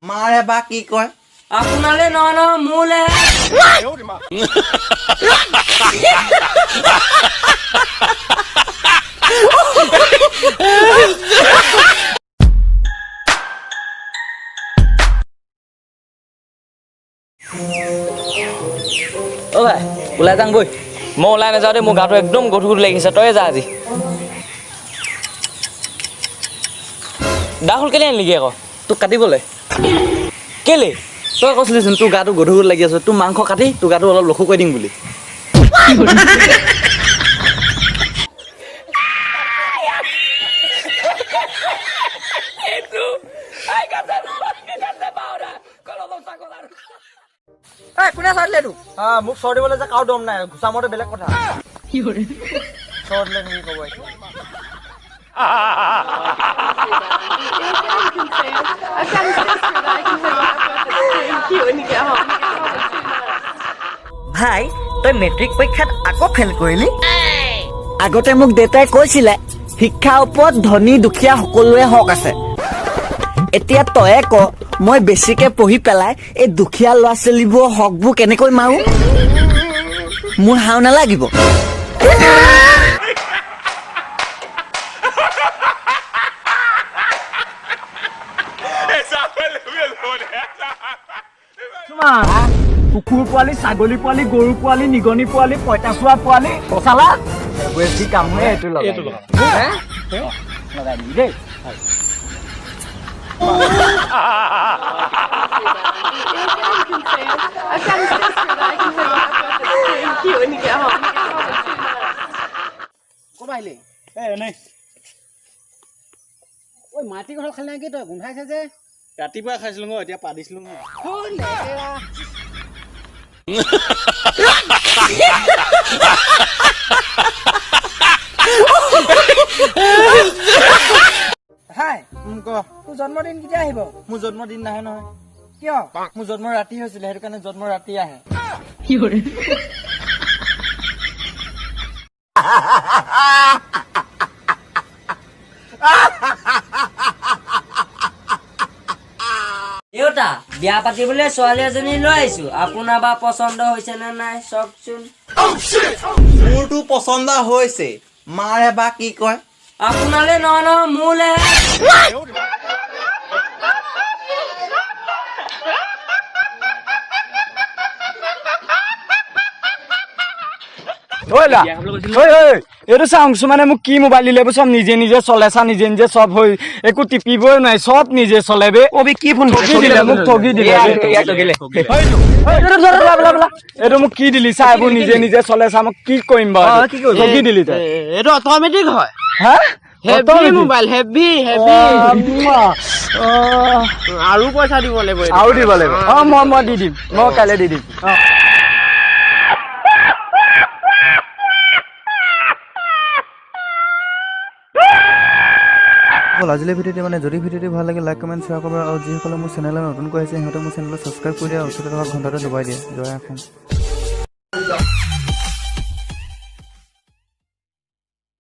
মাৰে বা কি কয়? আপোনালে নহয় নহয়, মোলে। অ' ভাই, ওলাই যাওঁ বৈ। মই ওলাই নাযাওঁ দেই, মোৰ গাটো একদম গধুৰ গধুৰ লাগিছে। তয়ে যা আজি। দাখল কেলে আনিলিগি আকৌ? তোক কাটিবলৈ। কেলে? তই কৈছিলিচোন তোৰ গাটো গধুৰ গধুৰ লাগি আছে, তোৰ মাংস কাটি তোৰ গাটো অলপ লখু কৰি দিম বুলি। কোনে চৰ দিলে তোক? মোক চৰ দিবলৈ যে কাৰো দম নাই, ঘোচা মৰটো বেলেগ কথা। চৰ দিলে নেকি ক'ব এতিয়া। I've got a sister that I can hook up with. It's very cute when you get home. ভাই, তই মেট্ৰিক পৰীক্ষাত আকৌ ফেইল কৰিলি। আগতে মোক দেউতাই কৈছিলে, শিক্ষাৰ ওপৰত ধনী দুখীয়া সকলোৰে হক আছে। এতিয়া তয়ে ক, মই বেছিকে পঢ়ি পেলাই এই দুখীয়া ল'ৰা ছোৱালীবোৰৰ হকবোৰ কেনেকৈ মাৰো? মোৰ হাও নালাগিব। কুকুৰ পোৱালি, ছাগলী পোৱালি, গৰু পোৱালি, নিগনি পোৱালি, পঁইতাচোৰা পোৱালি, চালা বেছি কাম হয় এইটো লগাই দিবি। লগাই দিবি দেই। I've got a sister that I can hook up with. It's very cute when you get home. ক'ৰ পৰা আহিলি? এ এনেই। ঐ, মাটি কঁঠাল খালি নেকি তই? গোন্ধাইছে যে। ৰাতিপুৱা খাইছিলো মই, এতিয়া পাদিছিলো মই। ঐ, লেতেৰা। হাই। ক। তোৰ জন্মদিন কেতিয়া আহিব? মোৰ জন্মদিন নাহে নহয়। কিয়? মোৰ জন্ম ৰাতি হৈছিলে, সেইটো কাৰণে জন্ম ৰাতি আহে। দেউতা, বিয়া পাতিবলৈ ছোৱালী এজনী লৈ আহিছো, আপোনাৰ বা পচন্দ হৈছে নে নাই চাওকচোন। মোৰতো পচন্দ হৈছে, মাৰে বা কি কয়? আপোনালে নহয় নহয়, মোলে। ঐ লা, ঐ ঐ, এইটো চা, অংশুমানে মোক কি মোবাইল দিলে। এইবোৰ চব নিজে নিজে চলে চা, নিজে নিজে চব হৈ একো টিপিবই নোৱাৰি, চব নিজে চলে বে। কবি কি ফোন? ঠগি দিলে মোক, ঠগি দিলে বে। এইটো ধৰ, বোলা, বোলা, বোলা। এইটো মোক কি দিলি চা, এইবোৰ নিজে নিজে চলে চা, মই কি কৰিম বাৰু? কি কৰিবি? ঠগি দিলি তই। এইটো অট'মেটিক হয়। হা? Heavy Automatic? Mobile, heavy heavy. অ, আৰু পইচা দিব লাগিব এইটো। আৰু দিব লাগিব। অ, মই দি দিম, মই কাইলৈ দি দিম। অ। হ'ল আজিলৈ ভিডিঅ'টো। মানে যদি ভিডিঅ'টো ভাল লাগে, লাইক, কমেণ্ট, শ্বেয়াৰ কৰিব আৰু যিসকলে মোৰ চেনেলত নতুনকৈ আহিছে, সিহঁতে মোৰ চেনেলটো ছাবস্ক্ৰাইব কৰি দিয়া আৰু ওচৰতে থকা ঘণ্টাটো দবাই দিয়ে। জয় অসম।